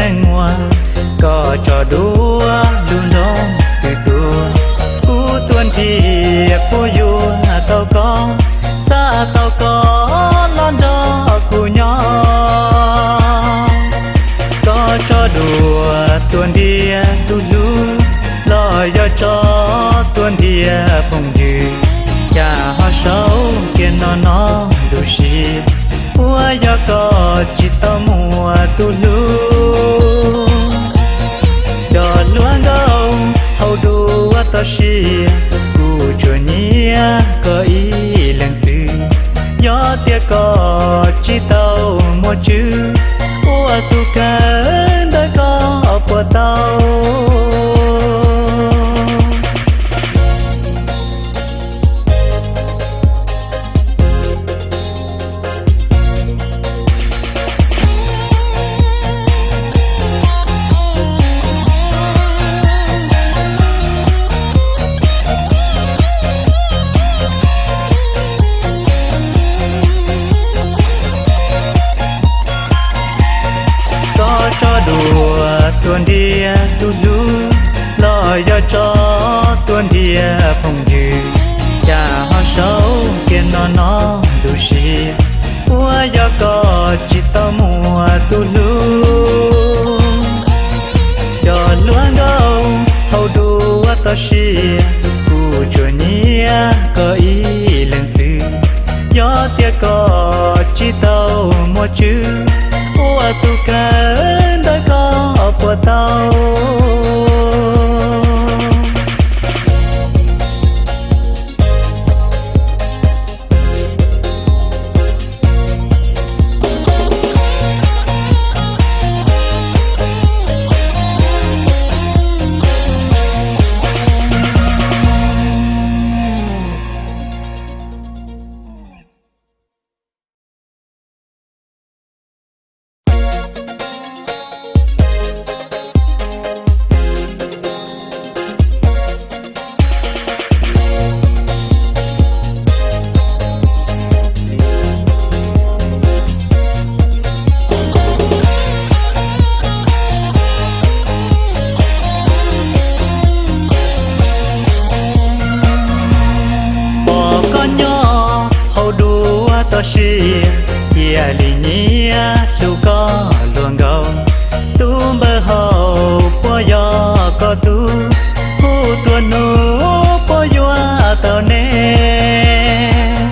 leej muag, koj tso duav lub nroog twg tuag, kuv tuaj nrhiav puas yuav tau koj, xav tau koj los nrog kuv nyob. Koj tso duav tuaj ntiav tus hlub, los yog tso tuaj ntiav phooj ywg, cas ho saub kiag no no lub siab, puas yog koj tsis tau muaj tus hlub. Cov hluas nkauj hauv duav toj siab, kuv tsuas nyiam koj ib leeg xwb. Yog tias koj tsis tau muaj tswv, ua tus kawg ntawm koj puas tau. Koj tso duav tuaj ntiav tus hlub, los yog tso tuaj ntiav phooj ywg, cas ho saub kiag no no lub siab, puas yog koj tsis tau muaj tus hlub. Cov hluas nkauj hauv duav toj siab, kuv tsuas nyiam koj ib leeg xwb. Yog tias koj tsis tau muaj tswv, ua tus kawg ntawm koj puas tau. Pom koj nyob hauv duav toj siab, cia li nyiam hlub koj hluas nkauj. Tus npawg hauv puas yog koj tug, kuv tuaj hnub puas yuav tau neb.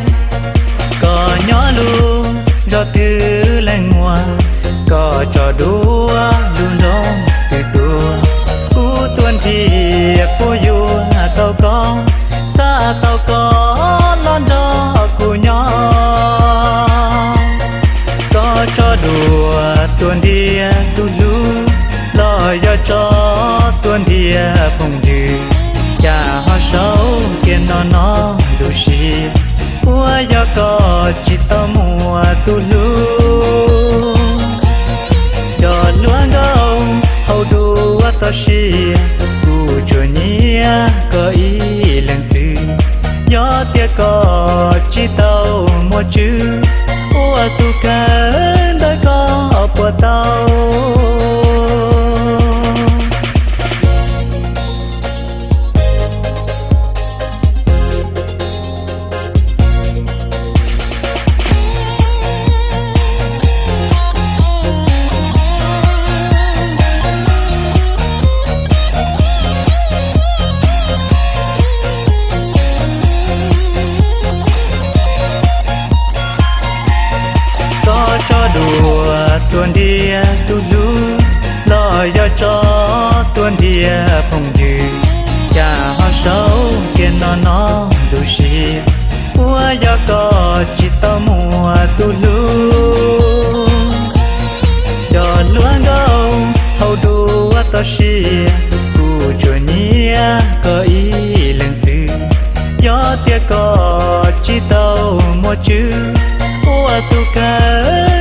Koj nyob lub zos twg leej muag, koj tso duav lub nroog twg tuag, kuv tuaj nrhiav puas yuav tau koj, xav tau koj los nrog kuv nyob. Koj tso duav tuaj ntiav tus hlub, los yog tso tuaj ntiav phooj ywg, cas ho saub kiag no no lub siab, puas yog koj tsis tau muaj tus hlub. Cov hluas nkauj hauv duav toj siab, kuv tsuas nyiam koj ib leeg xwb. Yog tias koj tsis tau muaj tswv, ua tus kawg ntawm koj puas tau. Koj tso duav tuaj ntiav tus hlub, los yog tso tuaj ntiav phooj ywg, cas ho saub kiag no no lub siab, puas yog koj tsis tau muaj tus hlub. Cov hluas nkauj hauv duav toj siab, kuv tsuas nyiam koj ib leeg xwb. Yog tias koj tsis tau muaj tswv, ua tus kawg